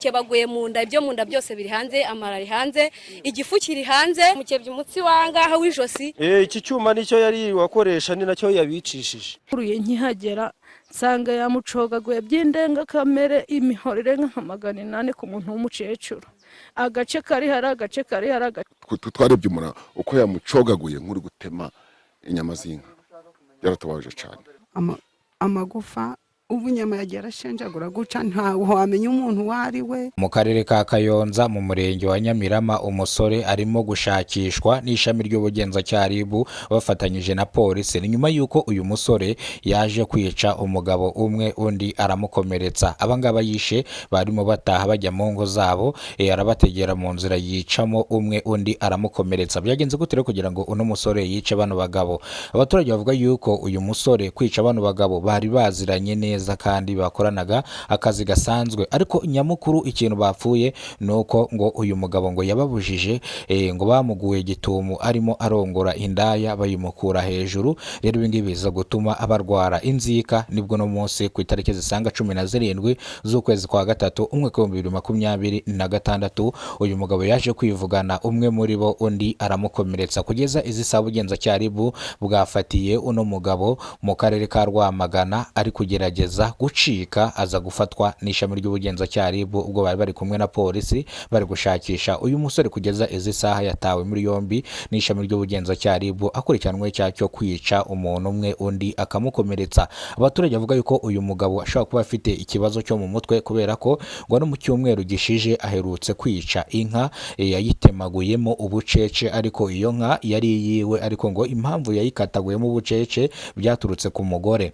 Kebaguye mu nda, ibyo mu nda byose biri hanze, amara ari hanze, igifu kiri hanze, mukebye umutsi wangaha w'ijosi. Iki cyuma nicyo yari wakoresha, ni nacyo yabicishije. Uruye nkihagera nsanga yamucogaguye by'indengakamere, imihoro irenga nka 800 ku muntu w'umukecuru. Agace kari hari, agace kari hari. Twarebye umuntu uko yamucogaguye nk'uri gutema inyama z'inka, yaratubabaje cyane. Amagufa, ubu inyama yagiye arashenjagura guca, ntawe wamenya umuntu uwo ari we. Mu karere ka Kayonza, mu murenge wa Nyamirama, umusore arimo gushakishwa n'ishami ry'ubugenzacyaha RIB bafatanyije na polisi. Ni nyuma y'uko uyu musore yaje kwica umugabo umwe, undi aramukomeretsa. Aba ngaba yishe barimo bataha bajya mu ngo zabo, arabategera mu nzira yicamo umwe, undi aramukomeretsa. Byagenze gute rero kugira ngo uno musore yice bano bagabo? Abaturage bavuga yuko uyu musore kwica bano bagabo bari baziranye neza kandi bakoranaga akazi gasanzwe, ariko nyamukuru ikintu bapfuye ni uko ngo uyu mugabo ngo yababujije, ngo bamuguye gitumo arimo arongora indaya bayimukura hejuru. Rero ibi ngibi biza gutuma abarwara inzika. Nibwo no munsi ku itariki zisaga 17 z'ukwezi kwa gatatu umwaka w'2026, uyu mugabo yaje kwivugana umwe muri bo, undi aramukomeretsa. Kugeza izi saha ubugenzacyaha RIB bwafatiye uno mugabo mu karere ka Rwamagana ari kugerageza gucika, aza gufatwa n'ishami ry'ubugenzacyaha RIB ubwo bari bari kumwe na polisi bari gushakisha uyu musore. Kugeza izi saha yatawe muri yombi n'ishami ry'ubugenzacyaha RIB, akurikiranweho icyaha cyo kwica umuntu umwe, undi akamukomeretsa. Abaturage bavuga yuko uyu mugabo ashobora kuba afite ikibazo cyo mu mutwe, kubera ko ngo no mu cyumweru gishije aherutse kwica inka, yayitemaguyemo ubucece, ariko iyo nka yari iyiwe, ariko ngo impamvu yayikataguyemo ubucece byaturutse ku mugore.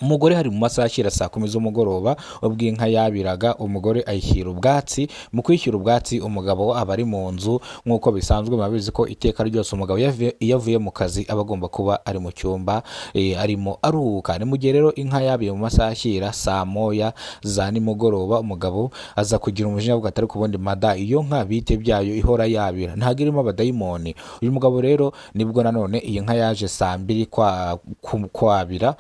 Umugore hari mu masaha ashyira saa 10 z'umugoroba, ubwo inka yabiraga, umugore ayishyira ubwatsi. Mu kwishyura ubwatsi, umugabo aba ari mu nzu nk'uko bisanzwe. Murabizi ko iteka ryose umugabo iyo avuye mu kazi aba agomba kuba ari mu cyumba, arimo aruhuka. Ni mu gihe rero inka yabiye mu masaha ashyira saa 1 za nimugoroba, umugabo aza kugira umujinya, avuga ati: "Ariko ubundi mada, iyo nka bite byayo ihora yabira? Ntabwo irimo abadayimoni?" Uyu mugabo rero nibwo nanone iyi nka yaje saa 2 kwabira.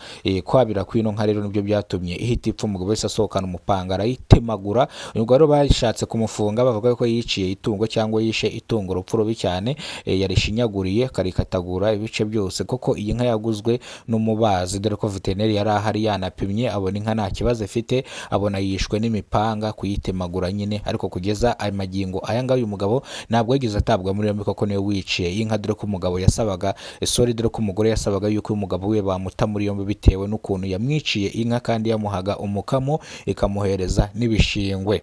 Kwabira kw'ino nka rero nibyo byatumye ihita ipfa. Umugabo wese asohokana umupanga arayitemagura. Uyu mugabo rero bashatse kumufunga, bavuga ko yiciye itungo cyangwa yishe itungo urupfu rubi cyane, yarishinyaguriye akarikatagura ibice byose, koko iyi nka yaguzwe n'umubazi, dore ko veterineri yari ahari yanapimye abona inka nta kibazo ifite, abona yishwe n'imipanga kuyitemagura nyine. Ariko kugeza aya magingo aya ngaya uyu mugabo ntabwo yigeze atabwa muri yombi koko niwe wiciye iyi nka, dore ko umugabo yasabaga, sorry, dore ko umugore yasabaga yuko uyu mugabo we bamuta muri yombi bitewe n'ukuntu yamwiciye inka kandi yamuhaga umukamo ikamuhereza n'ibishingwe.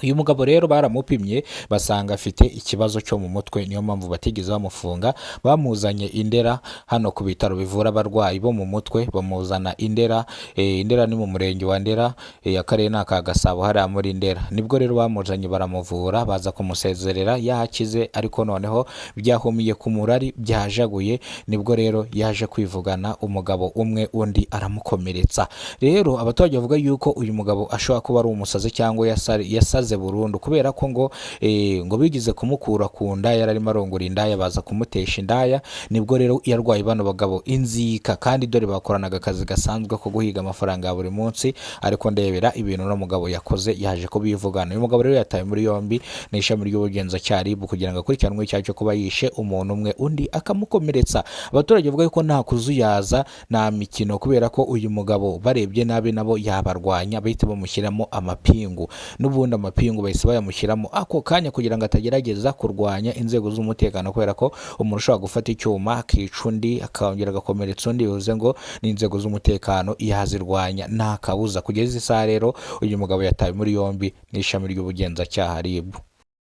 Uyu mugabo rero baramupimye basanga afite ikibazo cyo mu mutwe, niyo mpamvu batigeze bamufunga. Bamuzanye Indera hano ku bitaro bivura abarwayi bo mu mutwe, bamuzana Indera. Indera ni mu murenge wa Ndera, akarere ni aka Gasabo, hariya muri Ndera. Nibwo rero bamuzanye baramuvura, baza kumusezerera yahakize, ariko noneho byahumiye ku murari byajaguye. Nibwo rero yaje kwivugana umugabo umwe, undi aramukomeretsa. Rero abaturage bavuga yuko uyu mugabo ashobora kuba ari umusazi cyangwa yasaze burundu, kubera ko ngo bigize kumukura ku nda yari arimo arongora indaya, baza kumutesha indaya. Nibwo rero yarwaye bano bagabo inzika, kandi dore bakoranaga akazi gasanzwe ko guhiga amafaranga ya buri munsi. Ariko ndebera ibintu uno mugabo yakoze, yaje kubivugana. Uyu mugabo rero yatawe muri yombi n'ishami ry'ubugenzacyaha RIB kugira ngo akurikiranwe icyaha cyo kuba yishe umuntu umwe, undi akamukomeretsa. Abaturage bavuga yuko nta kuzuyaza, nta mikino, kubera ko uyu mugabo barebye nabi nabo yabarwanya, bahita bamushyiramo amapingu. N'ubundi amapingu bahise bayamushyiramo ako kanya kugira ngo atagerageza kurwanya inzego z'umutekano, kubera ko umuntu ushobora gufata icyuma akica undi, akongera agakomeretsa undi, bivuze ngo n'inzego z'umutekano yazirwanya nta kabuza. Kugeza isaha rero uyu mugabo yatawe muri yombi n'ishami ry'ubugenzacyaha RIB.